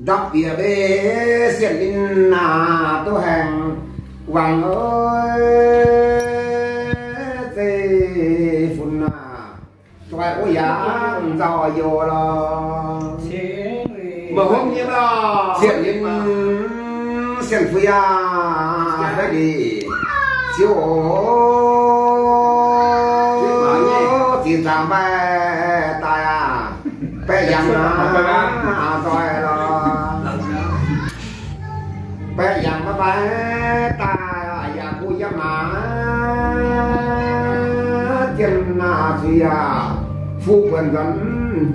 Ndortv bieqc mbe sienh ninh naaic duqv haengh wangc, ov, zeiv-fun naaic, doix wuov yaac nzauh youh lorqc. Meih hopv nyei lorqc, sienh ninh, sienh fui aac, fai ndeic ziouv, zinh zaangc mbaih daaih aac, baeqc yangh aac, nzoih lorqc. Baeqc yangh maiv maaih daaih, yaac mbuo yiem maaz jienv naaic zuiz yaac fuqv buonc nzuonx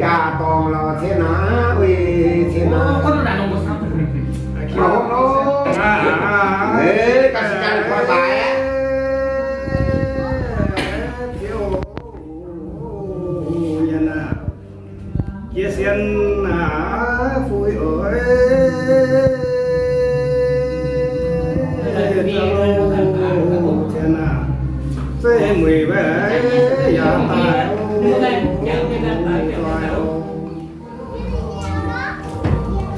jaa-dorngh lorqc, cien naaic, cien naaic. Ga'naaiv jiex sien aac, fui oix, za'gengh mueic mbaih yaac daaih,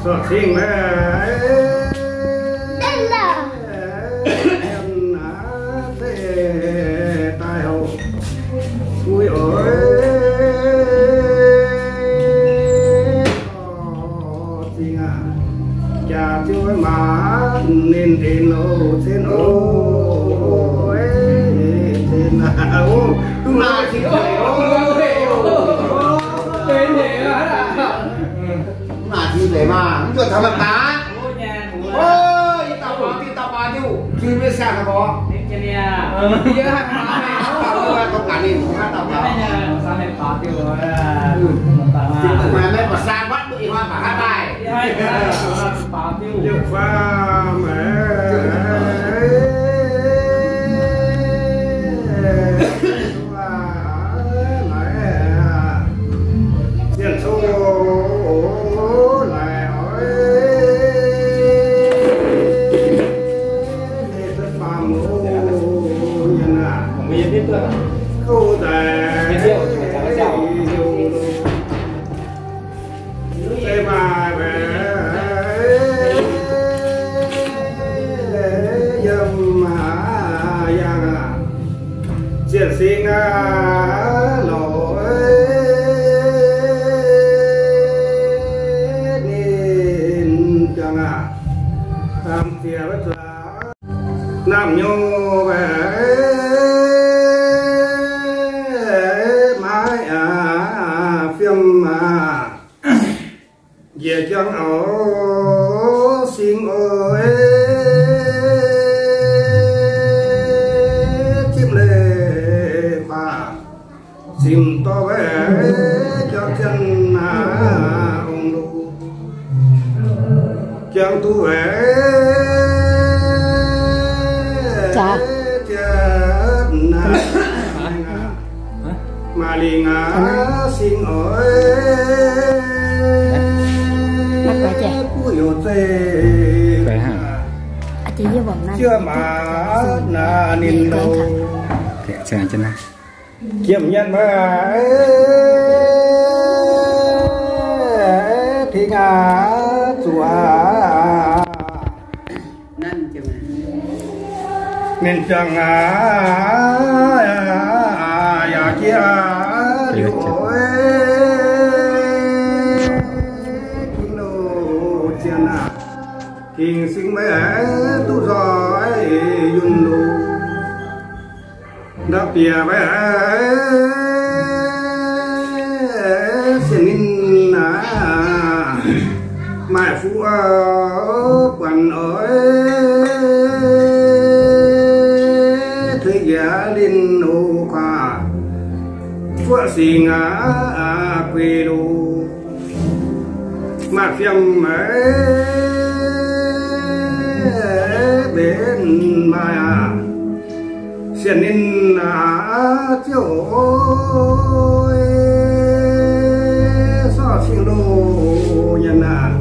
sortv cingv mbaih daaih hoc, fui oix, zingh aac, jaax ziouv maaz ninh en loh cien oc, cien aac, duqv maaih cien oc, maaih cien deix maah, mv zuqc taux maaih baac. Ov, yie dauh baaux diuh, dauh baaux diuh, zuiz maiv siang haic gorx. Yie haih baac, tongx gaax ninh haaix dauh baaux. Maaih maiv baac saa wav mbuo ih hnoi baac haaix daaih. Liouh faam, zienh cong laaix oix, faam nyienh aac, kouv nzaaih, se maaih mbaeqc yiem yangh aac, zienh singx aac, louc ninh jangx aac, dam ziex wuov zuqc naamh nyouz mbaeqc, maaiv aac, fiem aac, njiec jangx auv singx oix, zipv leiz baac simc dorh mbaeqc, jangx zienh aac, ong-loz jangx duqv mbaeqc, zienh aac, maaih lingh aac, singx oix, buov youc zeiv, juov maac aac, ninh loz. Jiem nyienh maiv tingx aac, zuqc aac, ninh jangx aac, yaac jiex aac, liuz oix, gingx loz zienh aac, gingx singx maiv duqv nzoih yunh loz. Ndau bieqc mbaeqc, sienh ninh aac, maaih fuqv buonc oix, tengx yietc linh oc kuaax, fuqv singx aac, guix loz. Maaih fiem maiv mbenc maaih aac, sienh ninh aac, ziouv oix, sortv cingv loz nyienh aac,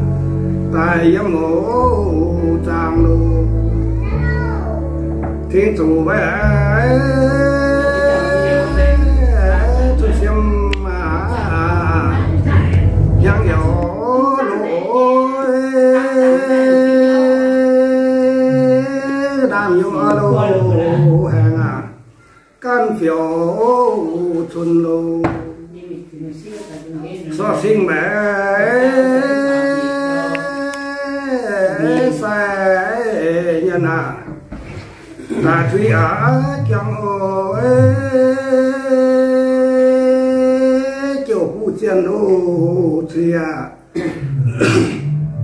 daaih yiem mouz zaangc loz. Tengx zuqc mbaeqc, zuqc fiem aac, hnyangx yaac loz oix, Siouc cun loh, sorc sing maengx sai nyei naaic, daaih tuix aqv jangx oc, jouh buv zienh oc, ziex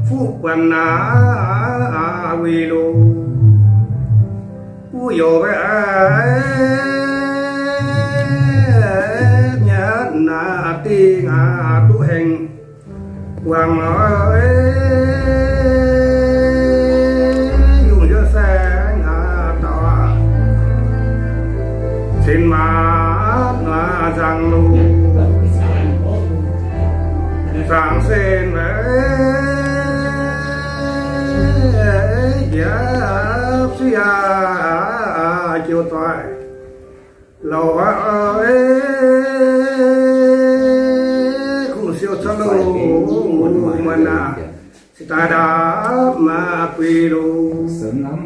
fuqv buonc naaic, weic loh buv youz mbaeqv nyanc naaic dingh duqv hengx guangc lorz yungh njuov saeng dauh aqv. Cin maanc nzaangc loh, nzaangc sen mbaeqv njiec suiv yaac jiu doic louc aqv. Kuv siou cuotv loh muonz aac, se daaih ndaapv maah guih loh. Sen loh,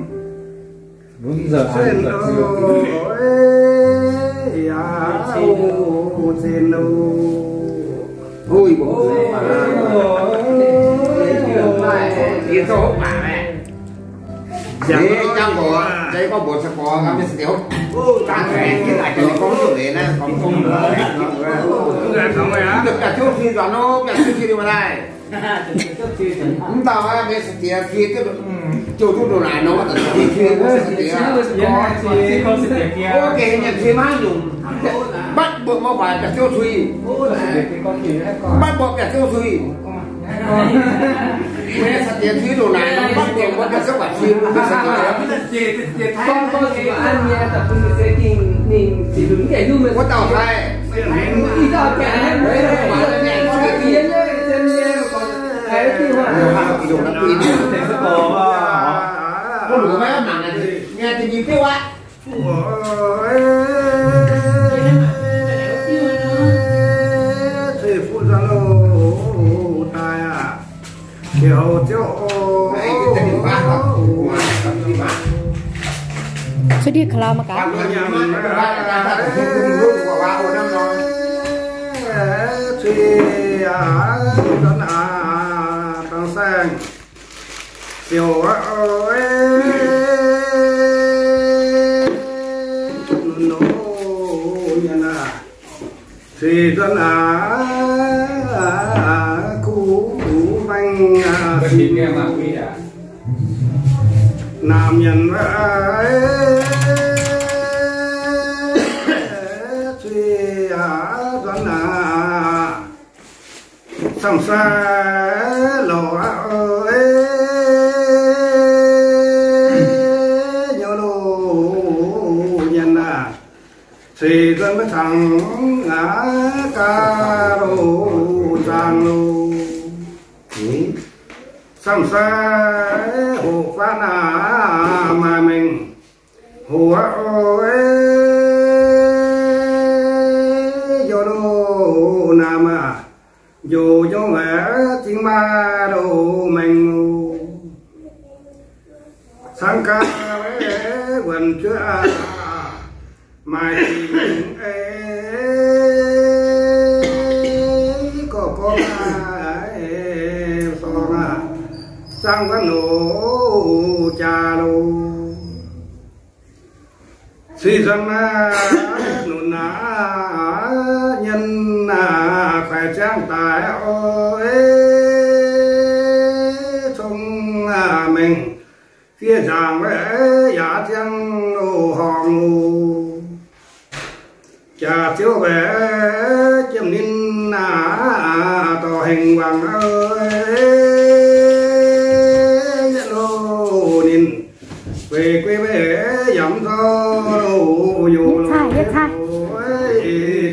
yaac zinh loh. Mv dauh mienh se diex kie duqv ndoh naaic nor, diex kie se diex. Gengh nyanc cie maiv nyungc, mbatv mbuo maiv faix biauv-ziouv cui. Mbatv mbuo biauv-ziouv cui. Mbuo nyei sa-diex cui ndoh naaic nor, mbatv mbuo mbuo biauv-ziouv baac cui mbuo sa-diex. Wuov dauh sai. Mbuo luoqc maiv mangc, mienh za'nyeic biouv aqv. Cui fuqv nzangc loh daaih aqv. Ziouc, Ziouv, cuotv diuh ka'lauh mangc gaax. Cui aqv, nzuonx aqv, dangh saeng. Ziouc aqv, nunc nor, nyanc aqv, cui nzuonx aqv, kuv maengx aqv, sin naamh nyanc aqv, cui aqv, nzuonx aqv. Camv sai louc aqv, nyouz loh nyanc aqv, cui nzuonx maiv cangx aqv, gaax loh zaangc loh. Camv sai hoqc faanv aqv, maaih mengh hoqc aqv, njoux loh naamh aqv, njoux njoux maiv zingh maaih loh mengh loh. Cangx gaax wuonc juov aqv, maaih zingh ei, gorqv gorqv maaih sorng aqv, zaangc wuonc loh jaax loh. Cui nzuonx aqv, nunc aqv, nyanc aqv, kuaix ziangh daaih oc, cong aqv, mengh fiev nzaangc mbaeqv yaac ziangh loh horngh loh. Jaax ziouv mbaeqv jiem ninh aqv, dorh hengx wangc yietv loh ninh. Guei guei maiv yaac mv zorqv loh yoc loh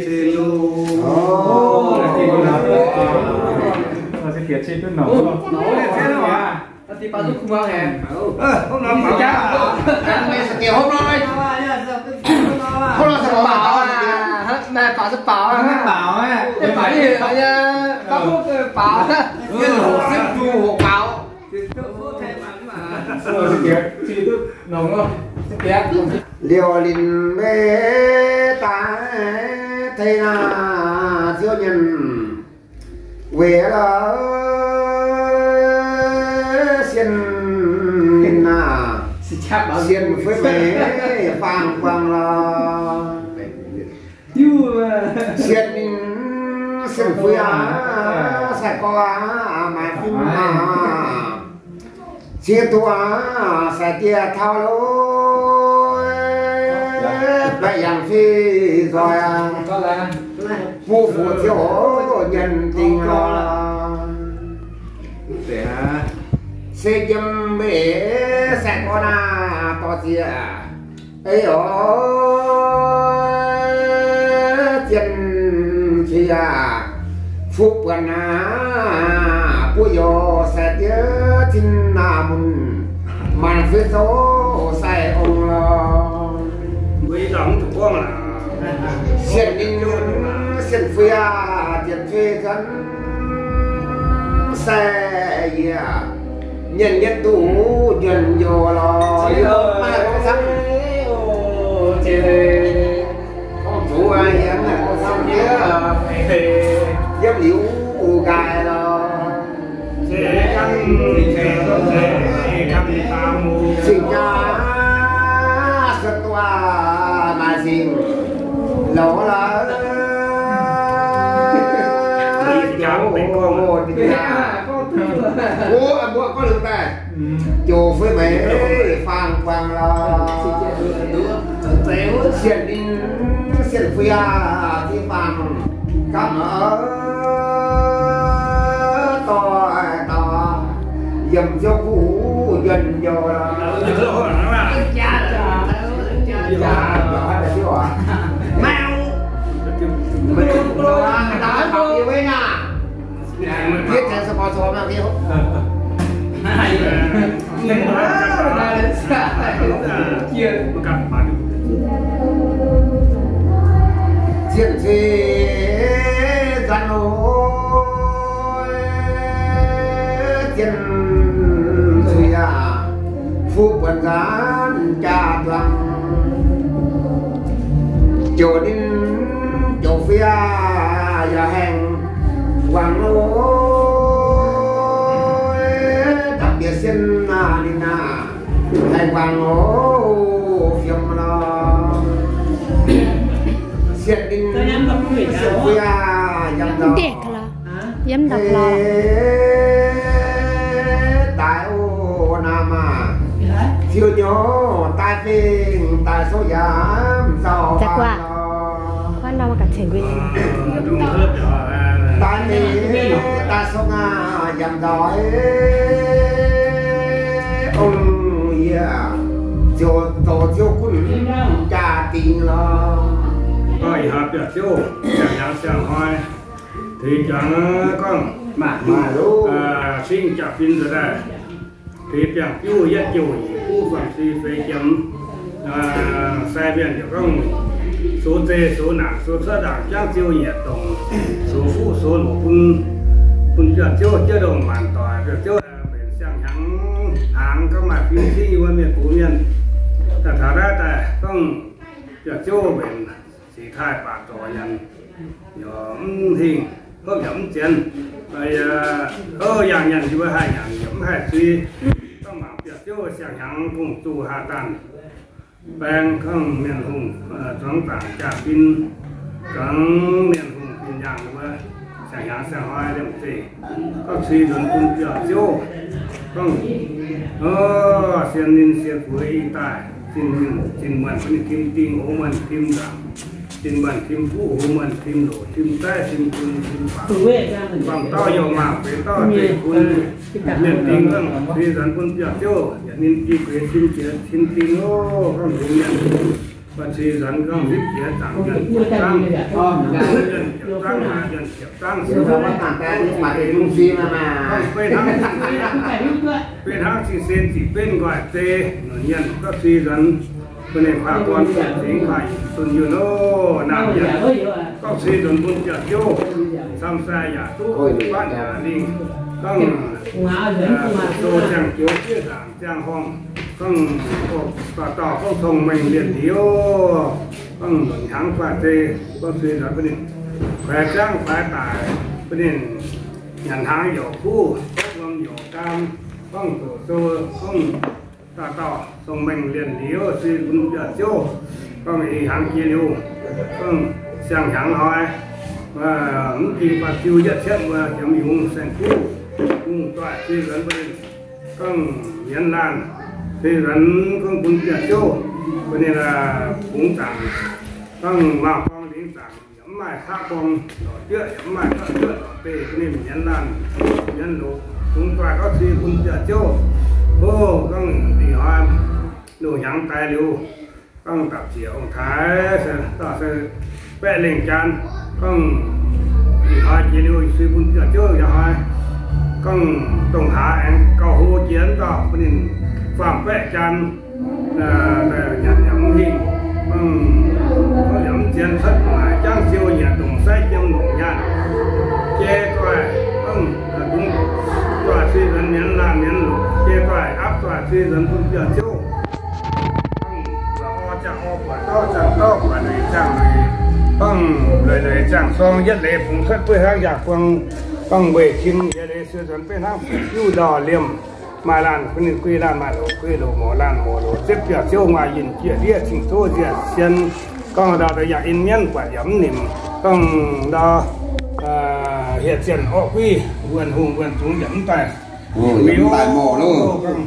zinh loh. Liouh linc mbe daaih tei naaic ziouc nyanc weic la'o sienh ninh naaic, sienh fuiv meix faang buangh lorh. Sienh ninh sienh fuiv aac, sai-gorx aac, maaiz fim aac, ciex duqv aac, sai-diex taux lo baeqc yangh fih nzoih aac, buv fuqv ziouc nyanc dingh lorh. Se jiem mbe sai-gorx naaic dorh ziex Ei oc, zien cui aac, fuqv buonc aac, buov youz sai diev zinh aac, mun maanc fuiv zouv sai ong lorh. Sienh ninh, sienh fuiv aac, zien cui nzuonx sai yie. Mienh yietv duqv njuonx njoux lorh, yie maiv maaih gong camv. Zuqc yie maiv maaih gong camv, yiem liuz nqaaix lorh. Cing-jaa suotv duqv maaih zingh loz lorh. Mbuo gorngv liuz daaih, joux fuiv meix faang buangh lorh. Sienh ninh, sienh fuiv aac, ti faang gamh dorh dorh, yiem ziouv kuv njuonx njoux lorh. Maiv, maiv, maiv, maiv, maiv, maiv, maiv, maiv, maiv, maiv, Yie tengx sponsor mangc diuh. Zien cui nzanc oc, zien cui aac, fuqv buonc nzanc jaa nduang. Joux ninh, joux fuiv aac, yaac haengh wangc oc. Dapv bieqc sienh aac, ninh aac, haengh wangc oc, fiem lorh. Sienh ninh, sienh fuiv aac, yaac nzauh. Yiem ndau-laauh daaih oc, naaiv maah, ziouc nyouz daaih fingx daaih souv yaac mv nzauh. Daaih fingx daaih souv aac, yaac mv nzauh. Ong yie ziouc zoux ziouv gunv jaa-dingh lorh. Ih hnoi biauv-ziouv siang-hnyangx siang-hnoi, teix juangc gorngv, cing jaa-fin nzuonx daaih, teix biangh biuv yietv jouh nyic buv faam-sui feix jiemx, sai mienh yaac gorngv, sox zei sox naanc sox cuotv ndaangc jangv ziouv nyieqc dongc, sox fuqv sox loc bun, bun biauv-ziouv jienv ndongh maanc doic, biauv-ziouv mbenc siang-hnyangx hnaangx, gorngv maaih fim cingv yiem wuov mienh gox mienh, daaih taux naaiv daaih gorngv biauv-ziouv mbenc sic taaih baac zorc nyanc, yaac mv hingh, hopv yaac mv zienx. Yaac yangh nyanc yie mbuo haih nyanc yaac mv haih sui. Gorngv mangc biauv-ziouv siang-hnyangx gong-zoh haaix zanc baeng gorngv mienh hungh zuangx zaangc jaa-fin, zuangx mienh hungh fin-yaangh wuov, siang-hnyangx siang-hnoi liemh zeih, gorngv cui nzuonx bun biauv-ziouv, gorngv, o, sien ninh sien fuix ih daaih, zinh muonh bun ninh tim ding, hoz muonh tim nzaangc, zinh muonh tim fuqv, hoz muonh tim loc, tim zaiv, tim kun, tim faam, faam dauh youh maah, feix dauh zeiv kun, mienh dingh gorngv cui nzuonx bun biauv-ziouv, yietc ninh dingh gueix tim jiex tim ding oc, gorngv nzunc mienh, mv cui nzuonx gorngv nzipv jiex zaangc yuonh ziepc zangv, yuonh ziepc zangv, haaix yuonh ziepc zangv, gorngv beiv hnangv, beiv hnangv cing-sen ziqc benv nqoi zei, nzunc mienh gorngv cui nzuonx bun ninh faah gorn fingx faah yietc zunh yunh oc, naamh mienh gorngv cui nzuonx bun biauv-ziouv, camv sai yaac duqv, fatv yaac lingh, gorngv zoux ziangh joux fiev nzaangc ziangh horngh, Gorngv dauh dauh gorngv cong-mengh lienh liuz, gorngv nzunc hnyangx faah zei, gorngv suiv nzuonx bun ninh kuaix jangv kuaix daic, bun ninh nyanc hnaangx youc kuv, wuom youc gaam, gorngv doqc sou, gorngv dauh dauh cong-mengh lienh liuz, suiv bun biauv-ziouv, gorngv ih hnyangx jiex liuz, gorngv siang-hnyangx hnoi, mv ging faah ziu yietv cietv mbuo jomc yungz saeng-kuv, hungh doic suiv nzuonx bun ninh, gorngv mienv laanh suiv nzuonx gorngv bun biauv-ziouv, bun ninh bungx zaangc, gorngv maaih borng lingc zaangc, yaac mv maaih haav borng lorz juoqv, yaac mv maaih haav juoqv lorz beih, bun ninh mienv laanh mienv loz, hungh doic gorngv suiv bun biauv-ziouv. O, gorngv ih hnoi loz-hnyangx daaih liuz, gorngv dapc ziec ong-taaix se dauh se baeqv lengh jaan, gorngv ih hnoi jiex liuz suiv bun biauv-ziouv yaac hnoi, gorngv dongh haaix aengx gauh hlo jiex dauh bun ninh faam-baeqv jaan, nyanc yaac mv hingh, gorngv yaac mv zien cuotv maaic jangv siou nyanc dongc sai jiem longc nyaanh, jei doic, gorngv dungx doic suiv nzuonx mienv laanh mienv loz, jei doic aapv doic suiv nzuonx bun biauv-ziouv. Gorngv buatc orv ziangh orv, buatc dauh ziangh dauh, buatc luic ziangh luic, gorngv lueic lueic ziangh sorng yietv leiz bungx cuotv buov hnangv yaac buang, gorngv weic tin yie leiz suiv nzuonx beiv hnangv fu'juv ndorh liemh, maaih laanh bun ninh guei laanh, maaih loz guei loz, mouz laanh mouz loz, zipv biauv-ziouv nguaaic yinh jieqv ndiev cing-tov nziec sien, gorngv ndau deix yangh in mienv buatc yaac mv nimc, gorngv ndau hieh zienh orqv guiv wuonh hungh wuonh zungx yaac mv daaih, mv daaih mouz loh. Gorngv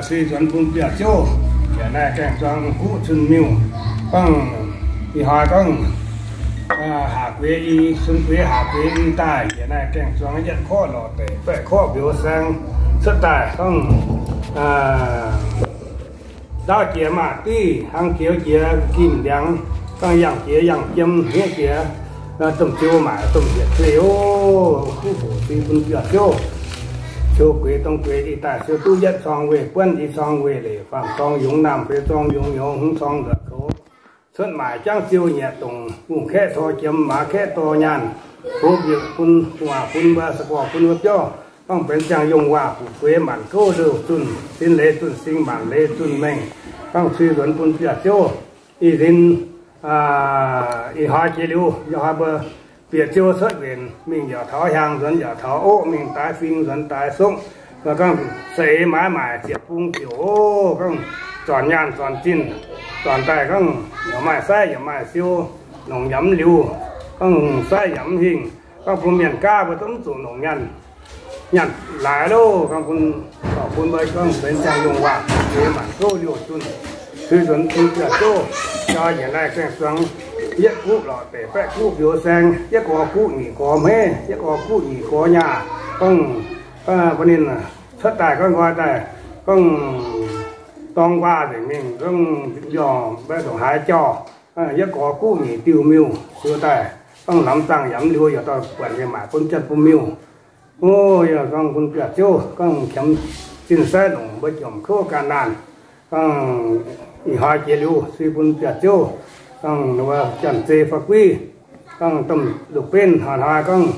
suiv nzuonx bun biauv-ziouv, yaac naaiv gaengh zuangx guv cun-miuh, gorngv ih hnoi gorngv haac gueix i, cun gueix haac gueix i daaih, yaac naaiv gaengh zuangx yietv korqv lorqc deic, baeqv korqv mbiouv saeng cuotv daaih, gorngv ndaauv jiex maah div, hnangv jiex jiex gimh ndiangx, gorngv yangh jiex yangh jiem, hniev jiex domh ziouv maaic domh yietc zueih oc. Kuv hoc suiv bun biauv-ziouv, ciou gueix dongh gueix i daaih siou duqv yietv corng weih buonv i corng weih leic, faam corng yungz naamh feix corng yungz nyouz hmz corng nzuonx koux, cuotv maaic jangv siou nyieqc dongc, hungh kaeqv tor jiem, maaz kaeqv tor nyaanh, hov mbiec bun gu'nguaaz bun mbuo, sa gorx bun mbuo biauv, gorngv benx ziangh yongh waac fu'jueiv maanc gouv liouh zunh, sin leiz zunh sing maanc leiz zunh mengh, gorngv suiv nzuonx bun biauv-ziouv. Ih zinx ih hnoi jiex liuz, yaac hnoi mbuo bieqc ziouv cuotv nquenc mingh yaac taux hiaang nzuonx, yaac taux oqv mingh daaix fing nzuonx daaix sokv, gorngv seix maaiz maaic ziepc bung ziouc oc, gorngv zornc nyaanh zornc zinh, zornc daaih gorngv yaac maaih saiv yaac maaih siou, nongc yaac mv liuz, gorngv saiv yaac mv hingh, gorngv bun mienh gaav mbuo zungv mv zuqc nongc nyaanh, nyaanh laaix loh, gorngv bun, bun mbuo gorngv benx ziangh yungh waac, yie maanc gouv liouh zunh, suiv nzuonx bun biauv-ziouv, jaa njiec naaiv gaengh zuangx, yietv guv lorqc deic, baeqv guv mbiouv saeng, yietv gorx guv nyic gorx hmeiv, yietv gorx guv nyic gorx nyaah, gorngv bun ninh cuotv daaih gorngv nqoi daaih, gorngv dorng nquaah nzengc mingh, gorngv mbiorngz mbaih ndongc haaix jauh, yietv gorx guv nyic diuh miuh siou daaih, gorngv lamz zaangh yaac mv liuz, yaac dorh buatc nyei maaic bun janx bun miuh. O, yaac gorngv bun biauv-ziouv gorngv qiemx zinh saiv longc mbuo jomc kouv ganh naanh, gorngv ih hnoi jiex liuz suiv bun biauv-ziouv, gorngv janx-zei fai guiv, gorngv domh lungh benv hnoi-hnoi gorngv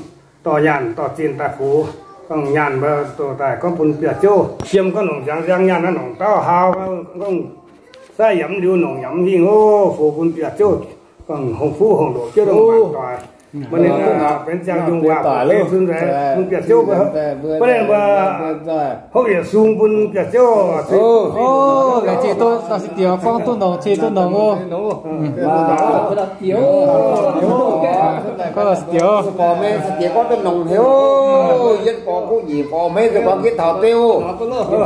dorh nyaanh dorh zinh daaih fux, gorngv nyaanh mbuo doh daaih gorngv bun biauv-ziouv. Jiem gorngv nongc nziangx nziang nyaanh naaiv nongc dauh hlaau, gorngv saiv yaac mv liuz nongc yaac mv hingh oc, fux bun biauv-ziouv. Gorngv hungh fuqv hungh loqc jienv dongh maanc doic, mbuo ninh benx ziangh yungh waac bun biauv-ziouv, bun biauv-ziouv mbuo, mbuo ninh mbuo hopv yietc sung bun biauv-ziouv. O, laengz zingh duqv dauh sieqv diex gorngv duqv nongc, cing duqv nongc oc. Gorngv sieqv diex, gorngv duqv nongc heuc, yietv gorx kuv nyic gorx hmeiv nziex dorn gitv taux beu,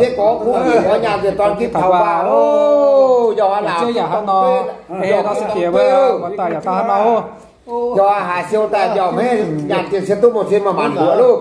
yietv gorx kuv nyic gorx nyaah nziex dorn gitv taux baac oc. Yaac hnangv nor, dauh sieqv diex mbuo, mbuo daaih yaac daaih hnangv nor oc. Yaac haaix siou daaih mbiauh hmeiv nyaanh zinh sieqv duqv mouc cin maaih maanc mbuoqc loh.